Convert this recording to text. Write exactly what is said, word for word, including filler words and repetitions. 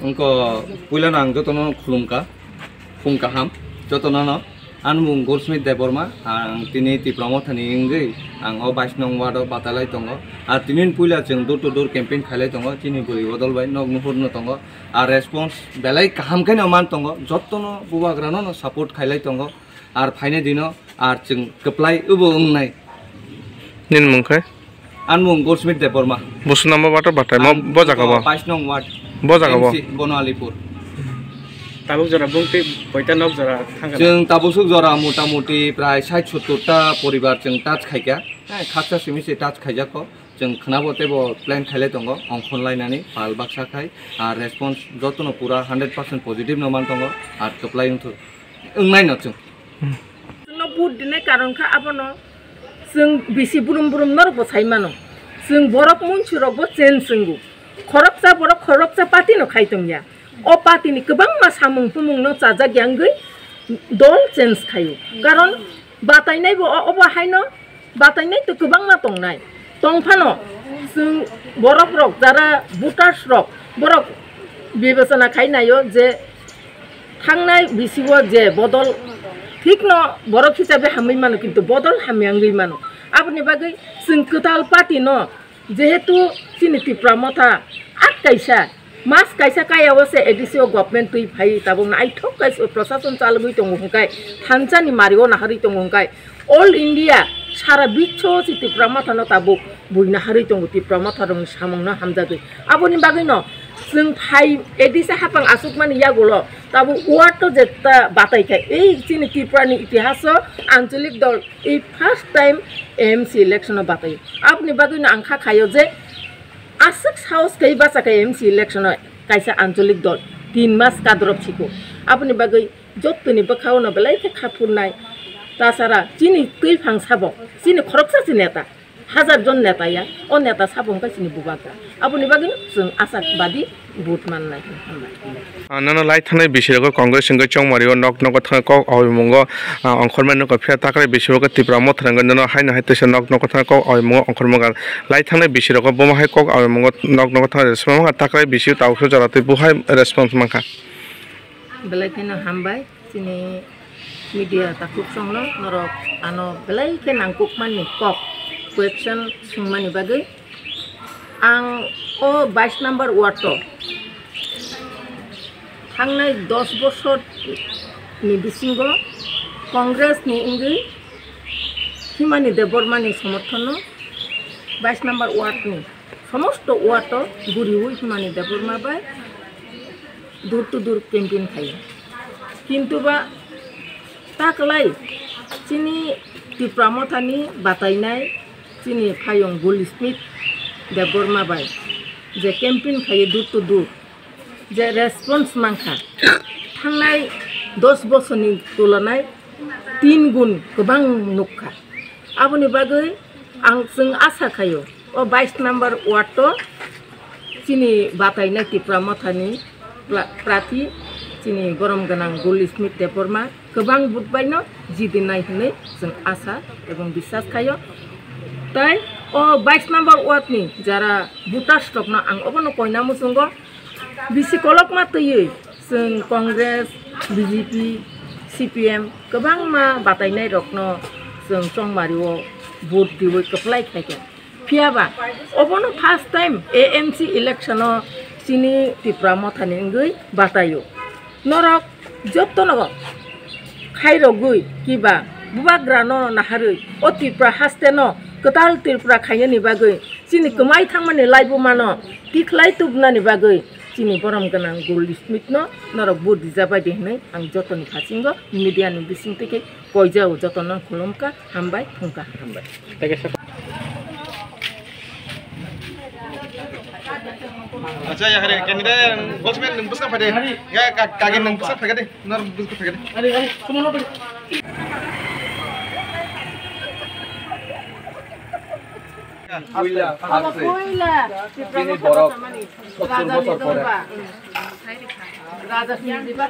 Wngkha puilano ang jotono khulumkha, phung kaham jotono no. Ani mung Goldsmith Debbarma, ang tini Tipra Mothani wngwi ang o bais nong ward o batalai tongo. Ar tini puila chwng door to door campaign khailai tongo, chini bwrwi bodol bai nok nuhur no tongo. Ar response belai kaham khe no man tongo, jotono bubagrano no support khailai tongo. Ar phainai dino ar chwng kwplai obo wngnai. Nini mung khe? Ani mung Goldsmith Debbarma. Busu number water batai mo Ang bo jaga bo. Pais nong ward. Bo jaga bo. M C Bono Alipur. Tabuk jora bungti koita nok jora thangkha? Chwng tabuk suk jora mota moti prai sait sottor ta poribar chwng touch khaikha. Hai, khaksa simi se touch khaijakho. Chwng khwnabo teibo plan khailai tongo, ongkhon lainani pal baksa khai. Ar response jotono pura hundred percent positive no man tongo. Ar kwplai wngthu-, wngnai no chwng. Chwngno vote dinai karon kha abono chwng bisi brum brum norokbo sai mano. Chwng borok munsurokbo change wngo. Khoroksa borok khoroksa party no khai tongya. O party ni kwbangma samung humung no chajak ya wngwi dol change khaio. Karon batainaibo o-, obo haino batainai to kwbangma tongnai. Tongphano chwng borok rok jara voters rok borok bibechona khai naio je thangnai bisi o je bodol thikno borok hisabe hamwi mano, kintu bodol hamya wngwi mano. Aboni bagwi chwng kwtal party no, jehetu chini Tipra Motha at kaisa, mas kaisa kaya o se A D C o government twi phai tabuk naithok kaisa prosason chalogwi tongo hwnkhai, thansa ni mari o naharwi tongo hwnkhai, all India sara biswo si Tipra Motha no tabuk bui naharwi tongo, Tipra Motha rokni samung no hamjagwi. Aboni bagwi no chwng phai A D C hapang aswk mani yagulo tabuk ward to jeta batai kha, ei chini Tripura ni itihas o ancholik dol ei first time M C election o batai. Aboni bagwi no ang kha khaio je aswk sahos kai bacha khe M C election o kaisa ancholik dol tin mas kadrop siko. Aboni bagwi jottoni bwkhao no belai khe kha phurnai. Tasara chini twiphang sabo, chini khoroksa se neta, hajar jon neta ya, o neta sabo wngkha chini bubagra. Aboni bagwi no chwng ashabadi vote mannai. Hambai. Ah, nono lai thangnai bisi rogo Congress wngwi chongmari o nok nogo thangwi kok awimungo, ah, ongkhormani nokha phiya takrai bisi rogo Tipra Motha wngwi nono haino hai teisa nok nogo thangwi kok awimungo ongkhormani lai thangnai bisi rogo bomo hai kok awimungo nok nogo thangwi response wngkha takrai bisi tabukso jora twi bo hai response mankha. Belai kheno hambai chini media takhuk songno norok ano belai khe nangkukmani kok question swngmani bagwi. Ang o bais number ward o thangnai dos bosor ni bisingo Congress ni wngwi Himani Debbarma ni somorthono bais number ward ni somosto ward o guriwi Himani Debbarma bai door to door campaign khaio. Kintu ba taklai chini Tipra Mothani batainai chini phayung Gul Smith Debbarma bai je campaign khaio door to door, je response mankha, thangnai dos bosorni tulanai tin gun kwbang nukha. Aboni bagwi ang chwng asa khaio, o bais number ward o chini batainai Tipra Mothani pra-, prathi chini borom gwnang Gul Smith Debbarma kwbang vote baino jidinai hwnwi chwng asa ebong biswas khaio. Tai o bais number ward ni jara voters rokno ang obono koina muchungo, bisi kolokma twiwi chwng Congress, B J P, C P M kwbangma batainai rokno chwng chongmari o vote diwi kwplai khlaikha. Phiya ba obono first time A M C election o chini Tipra Mothani wngwi bataio. Norok jotono khairogwi kiba bubagrano naharwi o Tripura hasteno kwtal Tripura khainani bagwi chini kwmai thangmani laibumano tikhlai tubunani bagwi chini borom gwnang Gul Smith no norok vote rija bai di hwnwi ang jotoni phasingo media ni bisingtwi khe koijao jotono khulumkha, hambai thungkha, hambai. Acha, ya, hari, candidate, Goldsmith, nung bwswk phai de. Ya, ka-, kagi nung bwswk phai de. Nor bwswk phai de. Puila, puila. Bini borok sottor bosor pore.